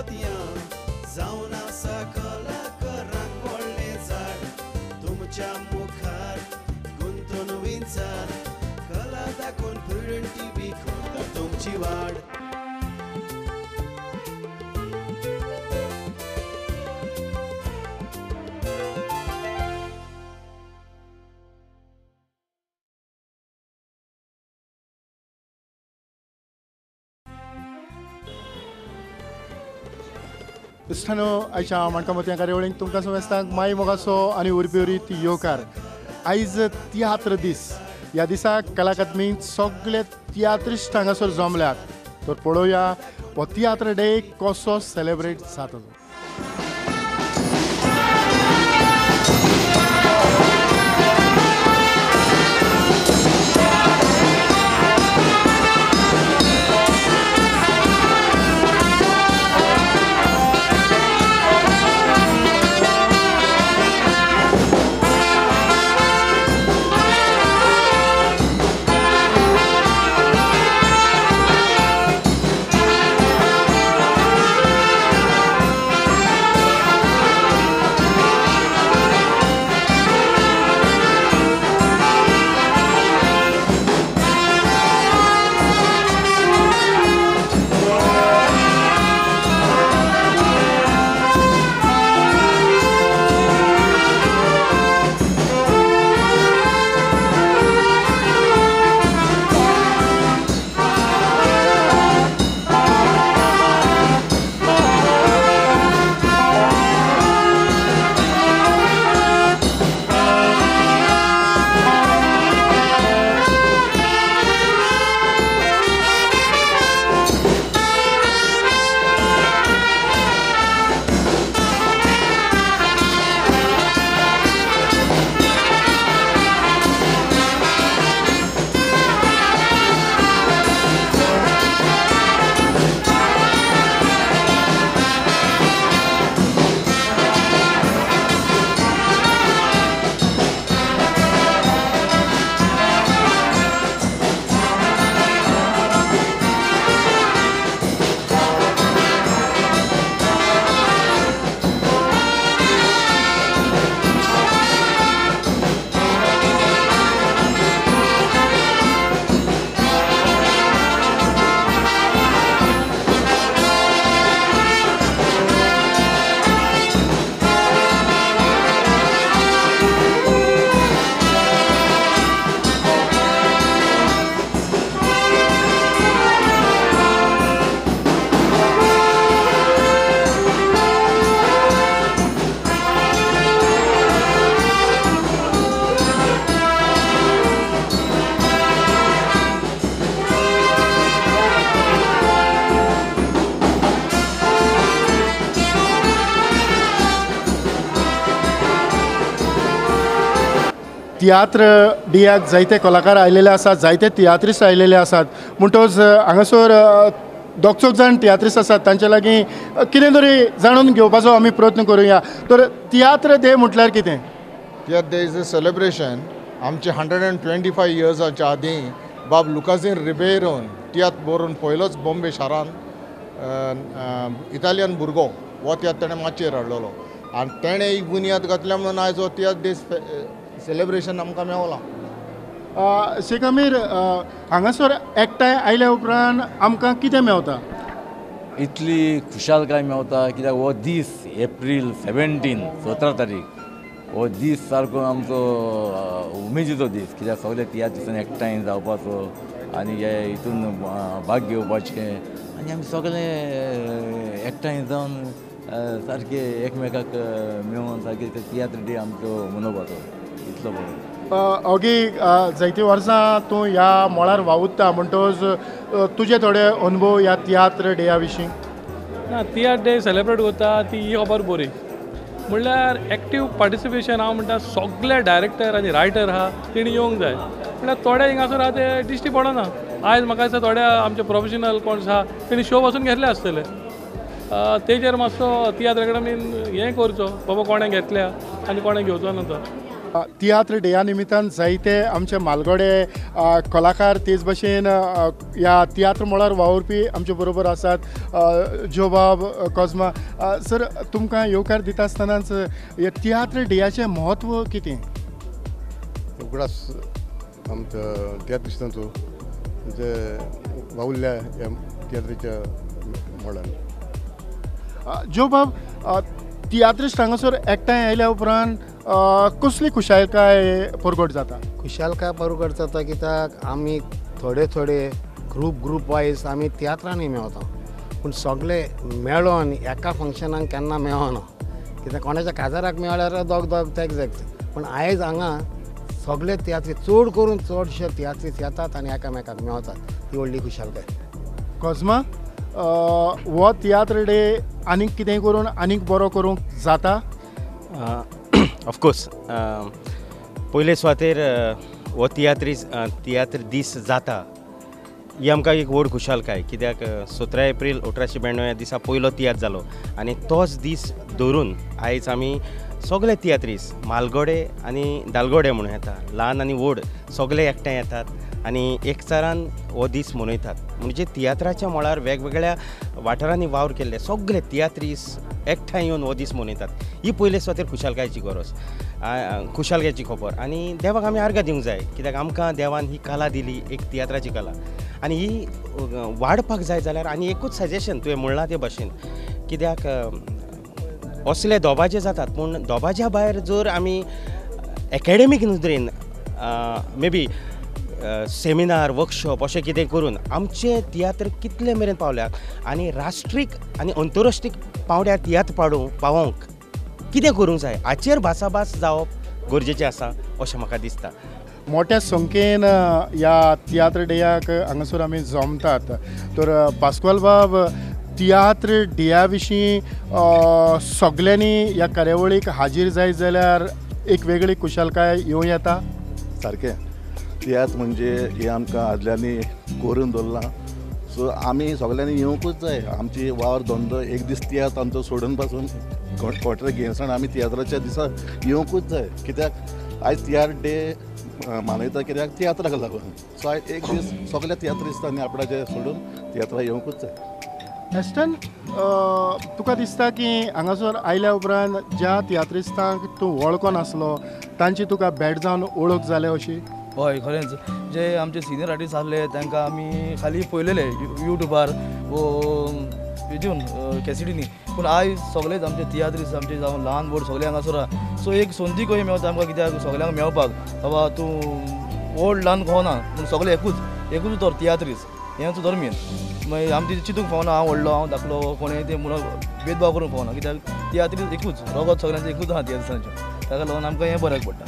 मोतयां जावन आसा कलाकारांक व्हडलें झाड तुमच्या मुखार गुंतून विंचार कला दाखोवन प्रुडंट टीव्ही करता तुमची वाड. इश्टांनो आयच्या माणकां मोतयां कार्यावळींत तुमकां समेस्तांक माई मोगाचो आनी उर्बेवरीत येवकार. आयज तियात्र दीस. ह्या दिसा कला अकादमींत सगळे तियात्रिस्ट हांगासर जमल्यात. तर पळोवया हो तियात्र डे कसो सेलेब्रेट जाता. तियात्र डियाक जायते कलाकार आयलेले आसात, जायते तियात्रिस्ट आयलेले आसात. म्हणटकच हांगासर दोग चौग जाण तियात्रिस्ट आसात, तांचे लागीं कितें तरी जाणून घेवपाचो आमी प्रयत्न करुया. तर तियात्र डे म्हटल्यार कितें? तियात्र डे is a celebration. आमचे 125 इयर्साच्या आदीं बाब लुकाझीन रिबेरोन तियात्र बरोवन पयलोच बॉम्बे शारान इटालियन भुरगो हो तियात्र तेणें माचयेर हाडलेलो आनी तेणें एक बुन्याद घातल्या म्हणून आयज हो तियात्र डे सेलिब्रेशन आमकां मेवलां. शेख अमीर, हांगासर एकठांय आयल्या उपरांत आमकां कितें मेवता? इतली खुशालकाय मेवता कित्याक हो दीस एप्रील 17 17 तारीख हो दीस सारको आमचो उमेदीचो दीस कित्याक सगळे तियात्र दिसान एकठांय जावपाचो आनी हे हितून भाग घेवपाचें आनी आमी सगळे एकठांय जावन सारके एकमेकाक मेळून सारके तियात्र डे आमचो मनोवपाचो इतलो बरो. ओगी जायतीं वर्सां तूं ह्या मळार वावुरता म्हणटकच तुजे थोडे अनुभव ह्या तियात्र डेया विशीं? ना, तियात्र डे सेलेब्रेट करता ती ही खबर बरी म्हणल्यार एक्टीव पार्टिसिपेशन. हांव म्हणटा सगळे डायरेक्टर आनी रायटर आहा तेणी येवंक जाय. म्हणल्यार थोडे हिंगासर आहा ते दिश्टी पडना. आयज म्हाका दिसता थोडे आमचे प्रोफेशनल कोण आहा तेणी शो पासून घेतले आसतले. तेजेर मातसो तियात्र अकादमीन हें करचो, बाबा कोणें घेतल्या आनी कोणें घेवचो ना तो. तियात्र डेया निमित्तान जायते आमचे मालगोडे कलाकार तेच भशेन ह्या तियात्र मळार वावुरपी आमचे बरोबर आसात. जोबाब कॉज्मा सर, तुमकां येवकार दिता आसतनाच हे तियात्र डेयाचें म्हत्व कितें? उगडास आमच्या तियात्रिस्तांचो जे वावुरल्या ह्या तियात्रीच्या मळान. जोबाब, तियात्रिस्ट हांगासर एकठांय आयल्या उपरांत कसली खुशालकाय परगट जाता? खुशालकाय परगट जाता कित्याक आमी थोडे थोडे ग्रूप वायज आमी तियात्रांनी मेवता, पूण सगळे मेळोन एका फंक्शनाक केन्ना मेळना, कित्याक कोणाच्या काजाराक मेळ्ळ्यार दोग दोग तेग जायत. पूण आयज हांगा सगळे तियात्री चड करून चडशे तियात्रीस येतात आनी एकामेकाक मेळतात, ही व्हडली खुशालकाय. कॉज्मा, हो तियात्र डे आनीक कितें करून आनीक बरो करूंक जाता? ऑफकोर्स, पयले सुवातेर हो तियात्र दीस जाता ही आमकां एक व्हड खुशालकाय, कित्याक 17 एप्रील 1892 ह्या दिसा पयलो तियात्र जालो आनी तोच दीस धरून आयज आमी सगळे तियात्रीस मालगोडे आनी दालगोडे म्हणून येता, ल्हान आनी व्हड सगळे एकठांय येतात आनी एकचारान हो दीस मनयतात. म्हणजे तियात्राच्या मळार वेगवेगळ्या वाठारांनी वावर केल्ले सगळे तियात्रीस एकठांय येवन हो दीस मनयतात. ही पयले सुवातेर खुशालकायेची गरज, खुशालकायेची खबर. आनी देवाक आमी आर्गां दिवंक जाय, कित्याक आमकां देवान ही कला दिली, एक तियात्राची कला, आनी ही वाडपाक जाय जाल्यार आनी एकूच सजेशन तुवें म्हणलां ते भाशेन, कित्याक असले दोबाजे जातात, पूण दोबाज्या भायर जर आमी एकेडमीक नदरेन मे बी सेमिनार वर्कशॉप अशें कितें करून आमचे तियात्र कितले मेरेन पावल्यात आनी राष्ट्रीक आनी अंतरराष्ट्रीक पावंड्यार तियात्र पावोवंक कितें करूंक जाय हाचेर भासाभास जावप गरजेचें आसा अशें म्हाका दिसता. मोठ्या संख्येन ह्या तियात्र डेयाक हांगासर आमी जमतात. तर पास्क्वाल बाब, तियात्र डेया विशीं सगल्यांनी ह्या कार्यावळीक हाजीर जायत जाल्यार एक वेगळी खुशालकाय येवं येता? सारकें, तियात्र म्हणजे हें आमकां आदल्यांनी करून दवरलां, सो आमी सगल्यांनी येवंकूच जाय. आमची वावर धंदो एक दीस तियात्र आमचो सोडून पासून क्वॉर्टर घेयनासतना आमी तियात्राच्या दिसा येवंकूच जाय, कित्याक आयज तियात्र डे मनयता कित्याक तियात्राक लागून. सो आयज एक दीस सगल्या तियात्रिस्तांनी आपणाचें सोडून तियात्रा येवंकूच जाय. एस्टन, तुका दिसता की हांगासर आयल्या उपरांत ज्या तियात्रिस्तांक तूं वळखो नासलो तांची तुका भेट जावन वळख जाल्या अशी? हय, खरेंच जे आमचे सिनियर आर्टिस्ट आसले तांकां आमी खाली पळयलेले युट्यूबार वो हितून कॅसिटीनी, पूण आयज सगळेच आमचे तियात्रिस्ट आमचे जावं ल्हान व्हड सगळे हांगासर आहा. सो एक संदी कशी मेवता आमकां, कित्याक सगळ्यांक मेळपाक बाबा तूं व्हड ल्हान कोना, पूण सगळे एकूच तर तियात्रिस्ट हेंच धर्मीन. मागीर आमचे चिंतूंक फावना हांव व्हडलो हांव धाकलो कोणें तें म्हणून भेदभाव करूंक फावना, कित्याक तियात्रिस्ट एकूच, रगत सगळ्यांचें एकूच आहा तियात्रिस्तांचें, ताका लागून आमकां हें बऱ्याक पडटा.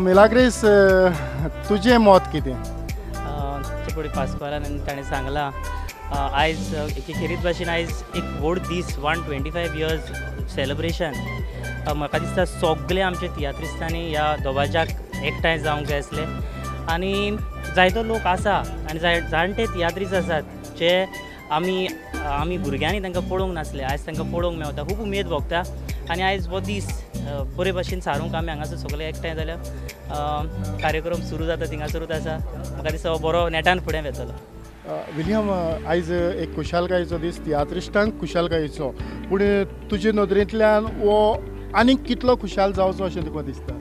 मिलाग्रीस, तुजें मत कितें? पळय पास्क्वालान ताणें सांगलां आयज एके खेरीत भाशेन आयज एक व्हड दीस 125 इयर्स सेलिब्रेशन. म्हाका दिसता सगळे आमचे तियात्रिस्तांनी ह्या दोबाज्याक एकठांय जावंक जाय आसले आनी जायतो लोक आसा आनी जाणटे तियात्रिस्ट आसात जे आमी आमी भुरग्यांनी तांकां पळोवंक नासले, आयज तांकां पळोवंक मेवता, खूब उमेद भोगता. आनी आयज हो दीस बरे भाशेन सारूंक आमी हांगासर सगळे एकठांय जाल्यार कार्यक्रम सुरू जाता थिंगासरूच आसा. म्हाका दिसता हो बरो नेटान फुडें वेतलो. विलियम, आयज एक खुशालकायेचो दीस, तियात्रिस्टांक खुशालकायेचो, पूण तुजे नदरेंतल्यान हो आनीक कितलो खुशाल जावचो अशें तुका दिसता?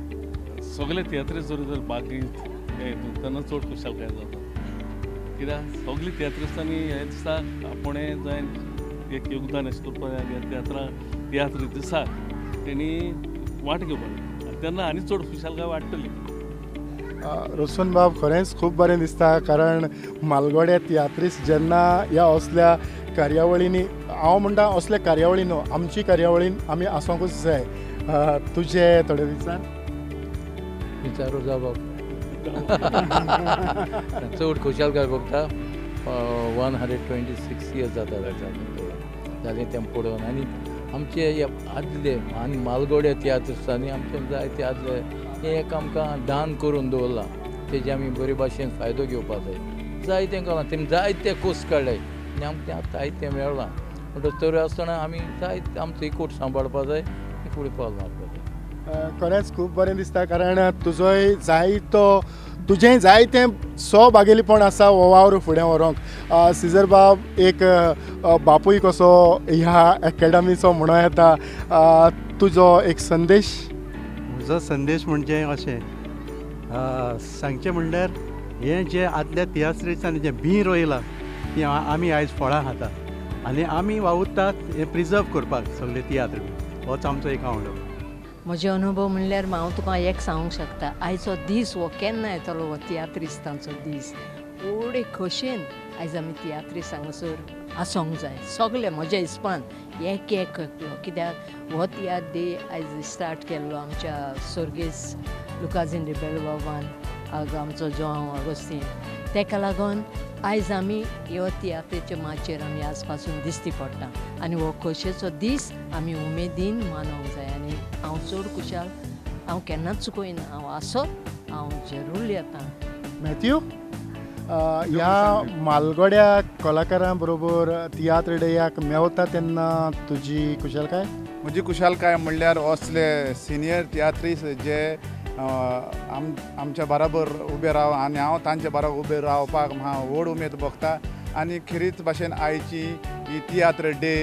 सगळे तियात्रिस्ट जर बागीत तेन्ना चड खुशालकाय जाता, कित्याक सगळीं तियात्रिस्तांनी हे दिसा आपोणें जाय एक योगदान अशें करपाक जाय. तियात्र दिसाक तेणी वाट घेवपाक जाय, तेन्ना आनी चड खुशालकाय वाडटली. रोशन बाब, खरेंच खूब बरें दिसता, कारण मालगोडे तियात्रिस्ट जेन्ना ह्या असल्या कार्यावळींनी, हांव म्हणटा असल्या कार्यावळी न्हू, आमची कार्यावळीन आमी आसोंकूच जाय. तुजे थोडे विचार? विचारू जावप चड खुशालकाय भोगता. 126 इयर्स जाता जालें तें पळोवन. आनी आमचे आदले आनी मालगोडे तियात्रिस्तांनी आमचे जायते आदले हें एक आमकां दान करून दवरलां, तेजे आमी बरे भाशेन फायदो घेवपाक जाय. जायतें कळना तेमी जायते कोस काडले आनी आमकां तें आतां जायतें मेळ्ळां. म्हणटच तर आसतना आमी जायते आमचो एकवट सांबाळपा जाय, फुडें पावल मारपाक जाय. खरेंच खूब बरें दिसता, कारण तुजोय जायतो तुजें जायतें सहभागेलीपण आसा हो वावर फुडें व्हरूंक. सिजर बाब एक बापूय कसो ह्या एकेडमीचो म्हणूं येता, तुजो एक संदेश? म्हजो संदेश म्हणजे अशें सांगचें म्हणल्यार हें जें आदल्या तियात्रिस्तांनी जें बीं रोयलां तें आमी आयज फळां खाता आनी आमी वावुरतात हें प्रिजर्व करपाक सगळे तियात्र, होच आमचो एक आवडो. म्हजे अनुभव म्हणल्यार हांव तुका एक सांगूंक शकता, आयचो दीस हो केन्ना येतलो हो तियात्रिस्तांचो दीस. व्हडे खोशयेन आयज आमी तियात्रिस्त हांगासर आसूंक जाय सगळे म्हज्या हिसपान एक एक एकलो, कित्याक हो तियात्र डे आयज स्टार्ट केल्लो आमच्या सर्गेस्त लुकाझीन रिबेलो बाबान, आमचो जोआंव आगोस्तीन, तेका लागून आयज आमी ह्यो तियात्रेच्या माचयेर आमी आज पासून दिश्टी पडटा आनी हो खोशयेचो दीस आमी उमेदीन मानोवंक जाय. आनी हांव चड खुशाल, हांव केन्नाच चुकयना, हांव आसत हांव जरूर येता. मॅथ्यू, ह्या मालगोड्या कलाकारां बरोबर तियात्र डेयाक मेवता तेन्ना तुजी खुशालकाय? म्हजी खुशालकाय म्हणल्यार असले सिनियर तियात्रिस्त जे आमच्या बराबर उबे राव आनी हांव तांचे बराबर उबे रावपाक म्हाका व्हड उमेद भोगता. आनी खेरीत भाशेन आयची ही तियात्र डे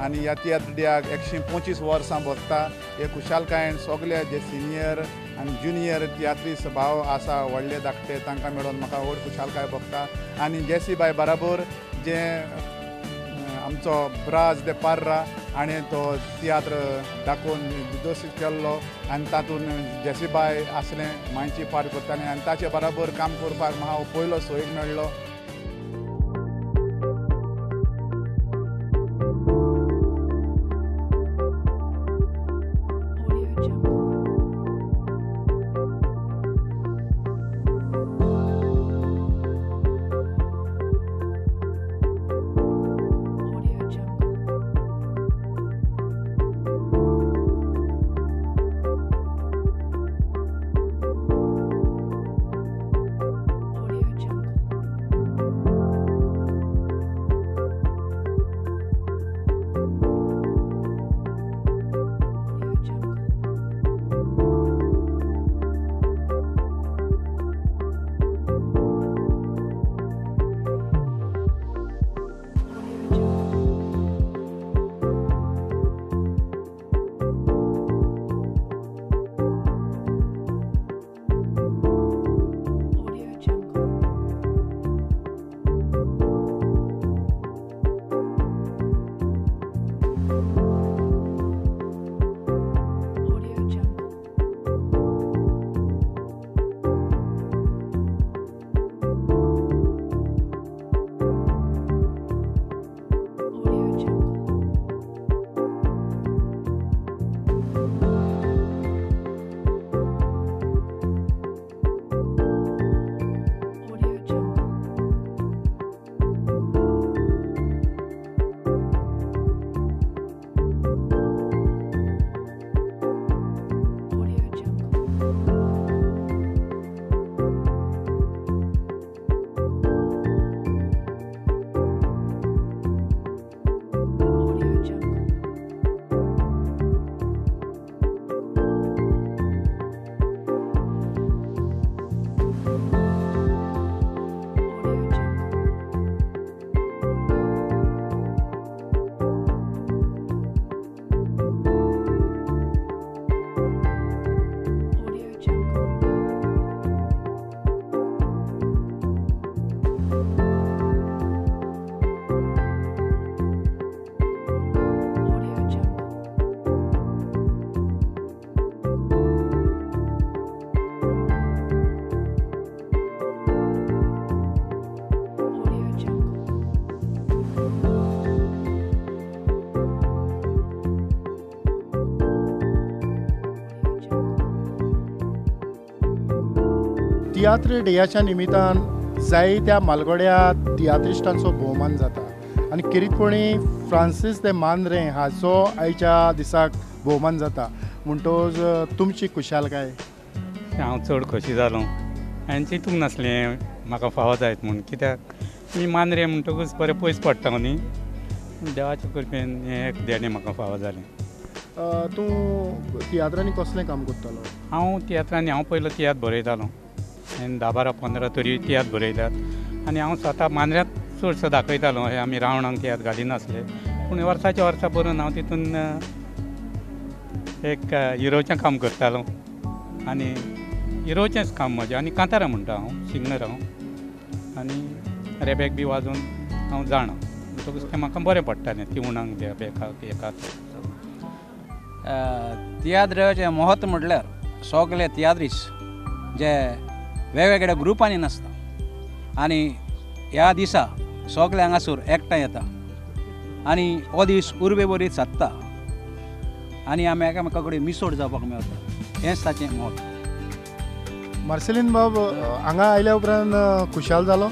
आनी ह्या तियात्र डेयाक 125 वर्सां भोगता. हे खुशालकायेन सगळे जे सिनियर आनी ज्युनियर तियात्रिस्त भाव आसा व्हडले धाकटे तांकां मेळून म्हाका व्हड खुशालकाय भोगता. आनी जेसी बाय बराबर जे आमचो ब्राज दे पार्रा आनी तो तियात्र दाखोवन दिग्दर्शीत केल्लो आनी तातूंत जेसीबाय आसलें मांयची पार्ट करतालें आनी ताचे बराबर काम करपाक म्हाका पयलो सोयीक मेळ्ळो. तियात्र डेयाच्या निमितान जायत्या मालगोड्या तियात्रिस्टांचो भोवमान जाता आनी खेरीतपणी फ्रांसीस दे मांद्रे हाचो आयच्या दिसाक भोवमान जाता, म्हणटकच तुमची खुशालकाय? हांव चड खोशी जालो आनी चिंतूंक नासलें म्हाका फावो जायत म्हूण, कित्याक मी मांद्रे म्हणटकूच बरें पयस पडटा न्ही, देवाच्या कृपेन हें एक देणें म्हाका फावो जालें. तूं तियात्रांनी कसलें काम करतालो? हांव तियात्रांनी हांव पयलो तियात्र बरयतालो. 10, 12, 15 तरी तियात्र बरयल्यात आनी हांव स्वता मांद्र्यांत चडसो दाखयतालो. हे आमी रावणाक तियात्र घालिनासले पूण वर्साच्या वर्सा बरोवन हांव तितून एक हिरोचें काम करतालो आनी हिरोचेंच काम म्हजें. आनी कांतारां म्हणटा हांव, सिंगर हांव आनी रेबेक बी वाजोवन हांव जाणा म्हणटकूच तें म्हाका बरें पडटालें तिवणाक बेकाक एकाक. तियात्राचें म्हत्व म्हटल्यार सगळे तियात्रीस जे वेगवेगळ्या ग्रुपांनी नासता आनी ह्या दिसा सगळे हांगासर एकठांय येता आनी हो दीस उर्बे बरी सादता आनी आमी एकामेका कडेन मिसोड जावपाक मेळटा, हेंच ताचें म्हत्व. मार्सेलीन बाब, हांगा आयल्या उपरांत खुशाल जालो?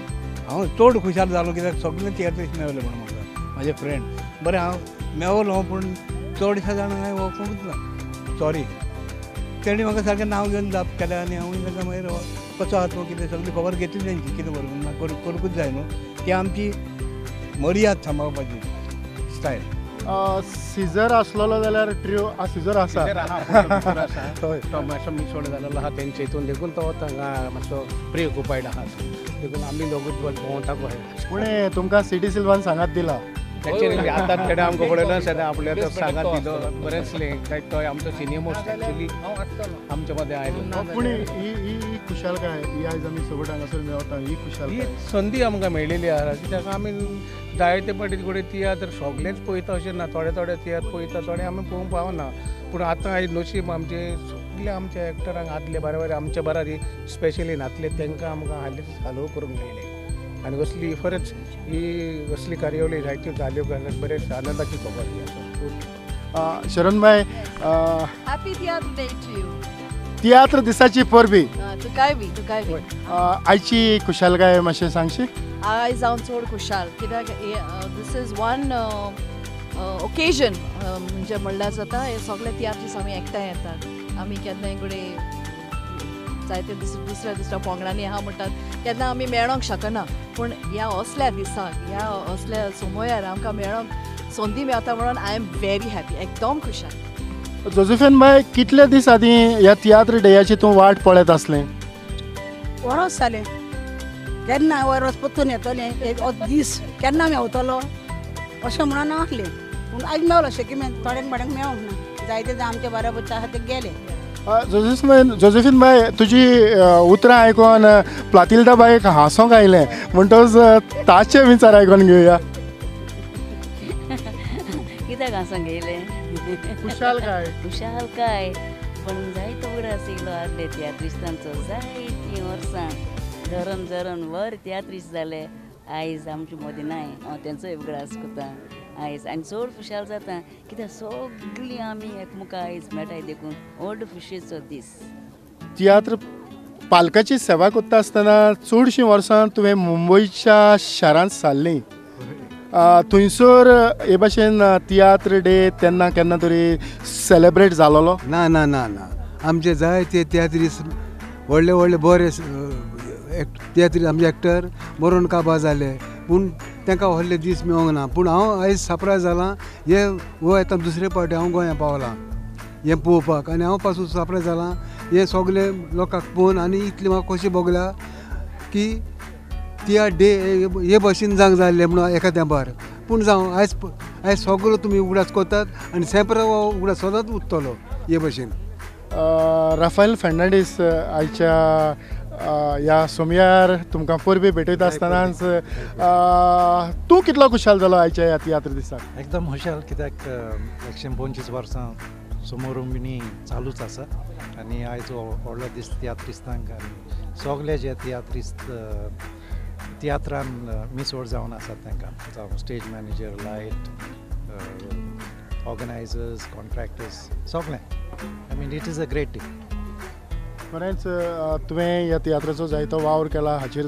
हांव चड खुशाल जालो कित्याक सगळे तियात्रीस मेळले म्हणून म्हाका म्हाजे फ्रेंड. बरें हांव मेवलो पूण चडशा जाणांक हांवें वळखूंकच ना, सॉरी. तेणी म्हाका सारकें नांव घेवन जाप केलें आनी हांवूय तांकां मागीर कसो आहा तूं कितें सगळी खबर घेतली तेंची, कितें बरोबर ना करूंकूच जाय न्हू, ती आमची मर्याद सांबाळपाची स्टायल. सीजर आसलेलो जाल्यार ट्रियो सीजर आसा, तो मातसो मिसोड जालेलो आहा तेंचे हितून, देखून तो हांगा मातसो प्रिऑक्युपायड आहा, देखून आमी दोगूच भोंवता पळय. पूण तुमकां सिटी सिल्वान सांगात दिला आतां तेणें आमकां पळयलो तेणें आपल्या सांगात दिलो बरेंचलें काय तो आमचो सिनियर मोस्ट एक्चुली आमच्या मदें आयलो. पूण ही ही खुशालकाय ही आयज आमी सगळ्या हांगासर मेळटा, ही खुशालकाय ही संदी आमकां मेळिल्ली आहा कित्याक आमी जायते फावटी कडेन तियात्र सगळेच पळयता अशें ना, थोडे थोडे तियात्र पळयता, थोडे आमी पळोवंक पावना. पूण आतां आयज नशीब आमचे सगळे आमच्या एक्टरांक आदले बरे आमच्या बराबर स्पेशली नातले तांकां आमकां हालींच हालो करूंक मेळ्ळें आनी असली खरेंच ही असली कार्यावळी जायत्यो जाल्यो जाल्यार बरेच आनंदाची खबर ही आसा. शरण भाई, happy tiatr day to you. तियात्र दिसाची परबी तुकाय बी, तुकाय बी. आयची खुशालकाय मातशें सांगशी? आयज हांव चड खुशाल कित्याक this is one occasion म्हणजे म्हणल्यार जाता हे सगळे तियात्रीस आमी एकठांय येतात. आमी केन्नाय कडेन जायते दुसऱ्या दुसऱ्या पंगडांनी आहा म्हणटात केन्ना आमी मेळोंक शकना, पूण ह्या असल्या दिसाक ह्या असल्या समयार आमकां मेळोंक संदी मेळटा म्हणून I am very happy, एकदम खुशाल. जोसेफिन बाय, कितले दीस आदीं ह्या तियात्र डेयाची तूं वाट पळयत आसलें? वरोस जालें, केन्ना वरोस परतून येतलें एक दीस केन्ना मेवतलो अशें म्हणून आसलें, पूण आयज मेवलो शेकी थोड्यांक थोड्यांक मेवंक ना, जायते जाण आमच्या बरोबर आसा ते गेले. जोसेफिन बाय, तुजी उतरां आयकून प्लातिल्दा बायक हांसोंक आयलें म्हणटकच ताचे विचार आयकून घेवया. कित्याक हांसोंक येयलें? खुशालकाय, खुशालकाय पूण जायतो उगडास येयलो आदले तियात्रिस्तांचो. जायतीं वर्सां धरून धरून वर तियात्रिस्त जाले, आयज आमचे मदीं नाय. हांव तेंचोय उगडास करता आयज आनी चड खुशाल जाता कित्याक सगळीं आमी एकमुका आयज मेळटाय, देखून व्हड खुशयेचो दीस. तियात्र पालकाची सेवा करता आसतना चडशीं वर्सां तुवें मुंबयच्या शारांत सारलीं, थंयसर हे भाशेन तियात्र डे तेन्ना केन्ना तरी सेलेब्रेट जालोलो? ना ना ना ना, आमचे जायते तियात्रीस व्हडले व्हडले बरे तियात्रीस आमचे एक्टर मरून काबार जाले, पूण तांकां व्हडले दीस मेळोंक ना. पूण हांव आयज सरप्रायज जालां, हे हो येता दुसरे फावटी हांव गोंया पावलां हें पळोवपाक आनी हांव पासून सरप्रायज जालां हें सगळें लोकांक पळोवन आनी इतली म्हाका खोशी भोगल्या की तियात्र डे हे भशेन जावंक जाय आसलें म्हणून एका तेंपार. पूण जावं, आयज आयज सगळो तुमी उगडास करतात आनी सेंप्र हो उगडास सदांच उरतलो हे भशेन. राफायल फर्नांडीस, आयच्या ह्या सोमयार तुमकां परबी भेटयता आसतनाच तूं कितलो खुशाल जालो आयच्या ह्या तियात्र दिसाक? एकदम खुशाल कित्याक 125 वर्सां समोरुमिनी चालूच आसा आनी आयज हो व्हडलो दीस तियात्रिस्तांक आनी सगळे जे तियात्रिस्त तियात्रान मिसोड जावन आसात तांकां, जावं stage manager, light, organisers, contractors, सगळें. I mean it is a great day. बरेंच तुवें ह्या तियात्राचो जायतो वावर केला, हाचेर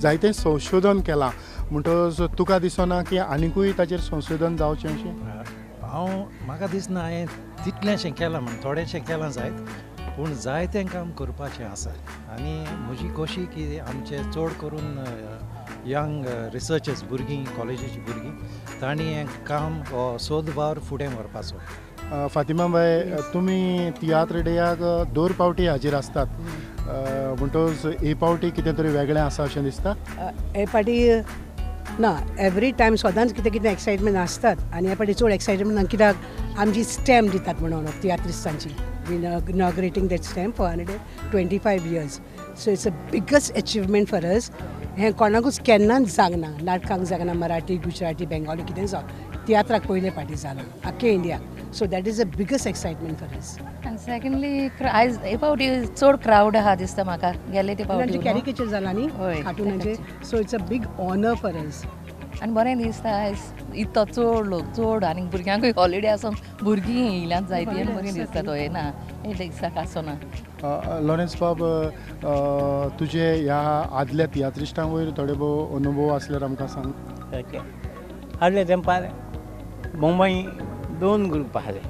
जायतें संशोधन केलां, म्हणटकच तुका दिसना की आनिकूय ताचेर संशोधन जावचें अशें? हांव म्हाका दिसना हांवें तितलेंशें केलां म्हण, थोडेंशें केलां जायत, पूण जायतें काम करपाचें आसा. आनी म्हजी खोशी की आमचे चड करून यंग रिसर्चर्स भुरगीं, कॉलेजीची भुरगीं, तांणी हें काम हो सोद वावर फुडें व्हरपाचो. फातिमा बाय, तुमी तियात्र डेयाक दोन पावटी हाजीर आसतात, म्हणटकच हे पावटी कितें तरी वेगळें आसा अशें दिसता? हे पावटी ना, एवरी टायम सदांच कितें कितें एक्सायटमेंट आसतात आनी हे पावटी चड एक्सायटमेंट कित्याक आमची स्टॅम्प दितात म्हणून तियात्रिस्तांची, we inaugurating that stamp for 125 years. So it's a biggest achievement for us. हें कोणाकूच केन्नाच जागना, नाटकांक जागना, मराठी, गुजराती, बेंगोली कितें जावं, तियात्राक पयले फावटी जालां आख्खे इंडियाक. So that is a biggest excitement for us. आनी सेकंडली आयज हे फावटी चड क्रावड आहा दिसता म्हाका, गेले ते फावटी कॅरिकेचर जाला न्ही कार्टुनाचें, so it's a big honour for us. आनी बरें दिसता आयज इतलो चड लोक चड, आनी भुरग्यांकूय हॉलिडे आसून भुरगीं येयल्यात जायतीं आनी बरीं दिसता तो ना हे दिसाक आसना. लॉरेन्स बाब, तुजे ह्या आदल्या तियात्रिस्टां वयर थोडे भोव अनुभव आसल्यार आमकां सांग. आदल्या तेंपार मुंबय दोन ग्रूप आसले,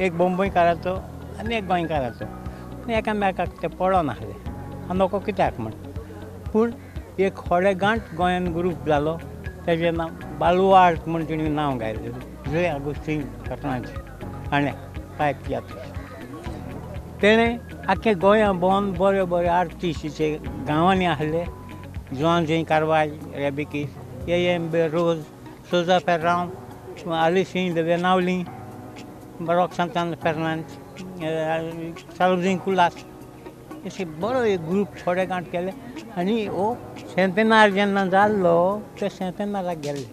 एक मुंबयकाराचो आनी एक गोंयकाराचो. एकामेकाक ते पडोन आसले आनी नको कित्याक म्हण, पूण एक थोडे गांठ गोंयान ग्रूप जालो, तेजें नांव बालुवार्ट म्हण तेणी नांव गायलें, जुये आगुस्तीन फर्नांडीस हाणें पायप तियात्र. तेणें आख्खे गोंया भोंवन बरे बरे आर्टिस्ट जे गांवांनी आसले, जुआन झें कार्वाय, रेबिकीस, ए एम बे रोज, सोजा Ferrao, आलिसी the Benaulim, Roque Santana Fernandes, सालुजीन Colaco, अशे बरो एक ग्रूप थोडे गांठ केले आनी हो सेंतेनार जेन्ना जाल्लो ते सेंतेनाराक गेल्ले.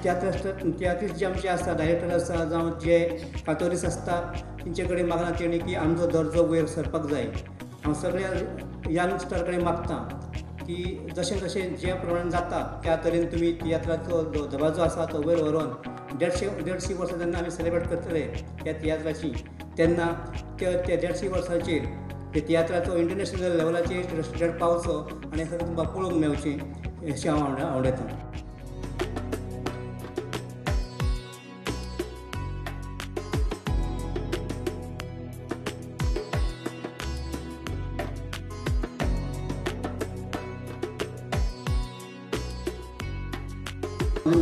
तियात्रिस्ट जे आमचे आसता, डायरेक्टर आसता जावं जे कातोरीस आसता, तेंचे कडेन मागलां तेणी की आमचो दर्जो वयर सरपाक जाय. हांव सगळ्या यंगस्टर कडेन मागता की जशें जशें जे प्रमाणे जाता त्या तरेन तुमी तियात्राचो दबाजो आसा तो वयर व्हरोन 150 वर्सां जेन्ना आमी सेलेब्रेट करतले त्या तियात्राची, तेन्ना त्या 150 वर्सांचेर ते तियात्राचो इंटरनॅशनल लेवलाचेर स्टँडर्ड पावचो आनी सगळें तुमकां पळोवंक मेळचें अशें हांव आवडयतां.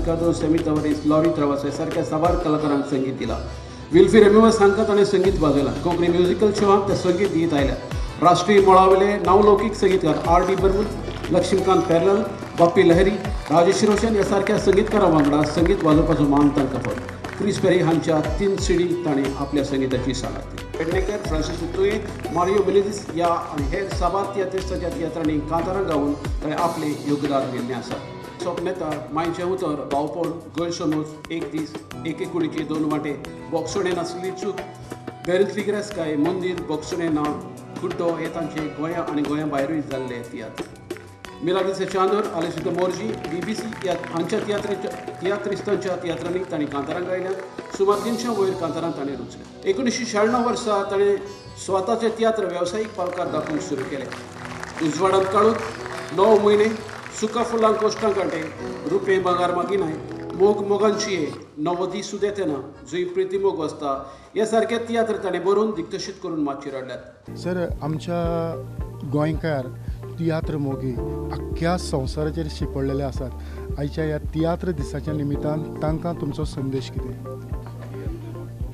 कार्दोज, सेमी तवारीस, लॉरी त्रावास ह्या सारक्या साबार कलाकारांक संगीत दिलां. विल्फी रेमिवास हांकां ताणें संगीत वाजयलां. कोंकणी म्युजिकल शोवांक ते संगीत दीत आयल्या. राष्ट्रीय मळावयले नांवलौकीक संगीतकार R D Burman, Laxmikant पेर्लल, Bappi लहरी, राजेश रोशन ह्या सारक्या संगीतकारां वांगडा संगीत वाजोवपाचो मान तांकां फावलो. क्रिस पेरी हांच्या 3 सीडी ताणें आपल्या संगीताची सांगात दिली. पेडणेकर, फ्रांसीस तुये, मारियो मिनेझीस ह्या आनी हेर साबार तियात्रिस्तांच्या तियात्रांनी कांतारां गावन ताणें आपलें योगदान दिल्लें आसा. स्वप्नेता, मायचें उतर, भावपण, गैरसमज, एक दीस, एके कुडीचे दोन वांटे, बोगसणें नासली चूक, बेरंतली गिरेस्तकाय, मंदीर, बोगसणें ना, गुड्डो हे तांचे गोंया आनी गोंया भायरूय जाल्ले तियात्र. मिलाग्रीस चांदोर, आलेसितो मोर्जी, बीबीसी ह्या हांच्या तियात्रिस्तांच्या तियात्रांनी तांणी कांतारां गायल्यात. सुमार 300 वयर कांतारां ताणें रचल्यात. 1996 वर्सा ताणें स्वताचे तियात्र वेवसायीक पालकार दाखोवंक सुरू केले. उजवाडांत काडून 9 म्हयने, सुका फुलां कोश्टां कांटे, रुपे भांगार मागिनाय, मोग मोगांची नवो दीस उदेतना, जुंय प्रिती मोग वसता ह्या सारके तियात्र ताणें बरोवन दिग्दर्शीत करून मातयेर हाडल्यात. सर, आमच्या गोंयकार तियात्र मोगी आख्ख्या संवसाराचेर शिंपडलेले आसात. आयच्या ह्या तियात्र दिसाच्या निमित्तान तांकां तुमचो संदेश कितें?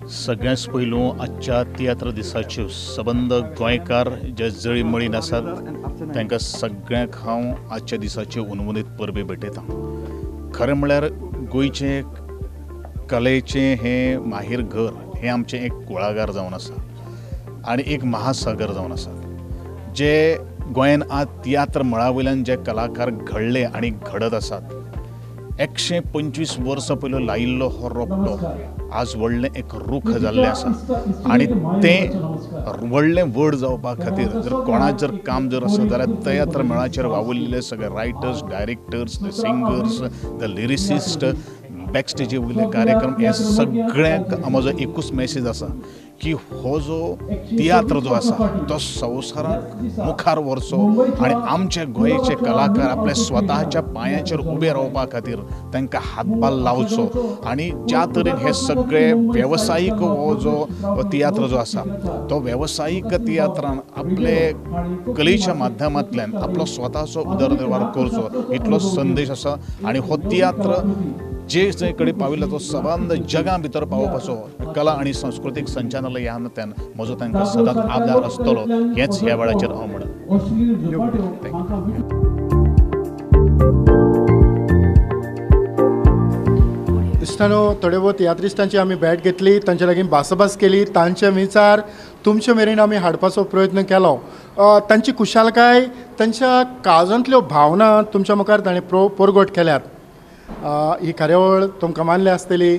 सगळ्यांत पयलू आजच्या तियात्र दिसाच्यो सबंद गोंयकार जे जळीमळीन आसात तांकां सगळ्यांक हांव आजच्या दिसाच्यो हुनहुनीत परबी भेटयतां. खरें म्हणल्यार गोंयचें कलेचें हें माहेर घर हें आमचें एक कुळागर जावन आसा आनी एक महासागर जावन आसा. जे गोंयान आज तियात्र मळा वयल्यान जे कलाकार घडले आनी घडत आसात, 125 वर्सां पयलो लायिल्लो हो रोपटो आज व्हडलें एक रूख जाल्लें आसा आनी तें व्हडलें व्हड जावपा खातीर जर कोणाक जर काम जर आसा जाल्यार तियात्र मळाचेर वावुरलेले सगळे writers, directors, the singers, the lyricist, बॅकस्टेजी वयले कार्यक्रम हे सगळ्यांक म्हजो एकूच मॅसेज आसा की हो जो तियात्र जो आसा तो संवसाराक मुखार व्हरचो आनी आमचे गोंयचे कलाकार आपल्या स्वताच्या पांयाचेर उबे रावपा खातीर तांकां हातभार लावचो आनी ज्या तरेन हे सगळे वेवसायीक हो जो तियात्र जो आसा तो वेवसायीक तियात्रान आपले कलेच्या माध्यमांतल्यान आपलो स्वताचो उदरनिर्वाह करचो इतलो संदेश आसा आनी हो तियात्र जे जंय कडेन पाविल्लो तो सबंद जगां भितर पावोवपाचो कला आनी संस्कृतीक संचालनालय ह्या नात्यान म्हजो तांकां सदांच आदार आसतलो हेंच ह्या वेळाचेर हांव म्हणन. इश्टानो, थोडे भोव तियात्रिस्टांची आमी भेट घेतली, तांचे लागीं भासाभास केली, तांचे विचार तुमचे मेरेन आमी हाडपाचो प्रयत्न केलो. तांची खुशालकाय, तांच्या काळजांतल्यो भावना तुमच्या मुखार ताणें परगट केल्यात. ही कार्यावळ तुमकां मानल्या आसतली.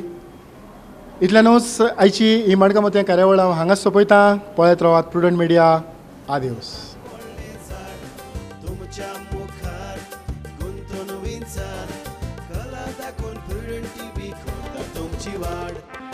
इतल्यानूच आयची ही माणकां मोतयां कार्यावळ हांव हांगाच सोंपयतां. पळयत रावात प्रुडंट मिडिया. आदिवस. तुमची वाड.